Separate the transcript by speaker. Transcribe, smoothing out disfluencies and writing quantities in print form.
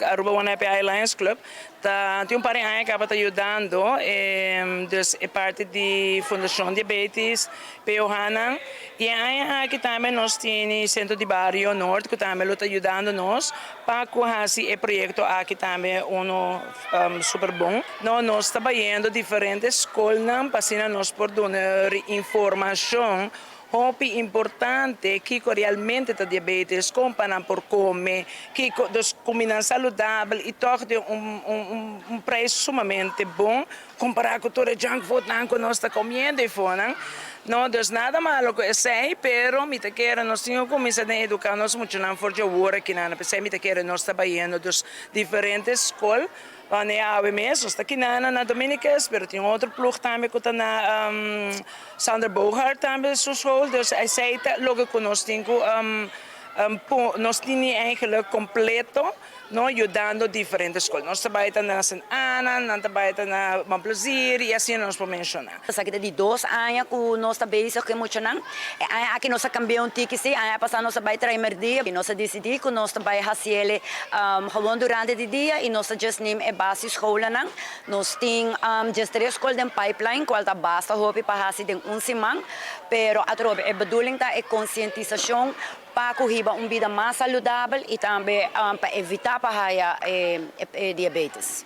Speaker 1: Aruba One Happy Eye Lions Club ta tin un par di aña caba ta yudando, dus e parti di Fundacion Diabetes POH y aña aki tambe nos tin Centro di Bario Noord cu tambe lo ta yudando nos pa haci e proyecto aki tambe uno super bon. No, nos ta bayendo diferente scol pa asina nos por duna informacion hopi importante kico realmente ta diabetes, con pa por come, kico dus cuminda saludabel y toch di un prijs sumamente bon compara cu tur e junk food nan cu nos ta comiendo y. No, dus nada malo cu esey, pero mi ta kere nos tin cu cuminsa educa nos muchanan for di awor aki nan, pesey mi ta kere nos ta bayendo dus diferente scol. Wanneer awe mes, nos ta aki na Dominicus, pero tin otro ploeg tambe cu ta na Sander Bogart tambe su school, dus esey ta loke cu nos tin nos tin eigenlijk completo, no, yudando diferente scol. Nos tambe ta na St. Anna, nos tambe ta na Bon Plaisir y asina nos por menciona.
Speaker 2: Esaki ta di 2 aña cu nos ta bezig cu muchanan. Aki nos a cambia un tiki si, aña pasa nos a bay traimerdia y nos a dicidi cu nos ta bay haci'e gewoon durante e dia y nos just neem e basisscholen. Nos tin just tres scol den pipeline, cual ta basta hopi pa haci den un siman, pero atrobe e bedoeling ta e concientisacion pa hiba un bida mas saludabel y tambe pa evita pa diabetes.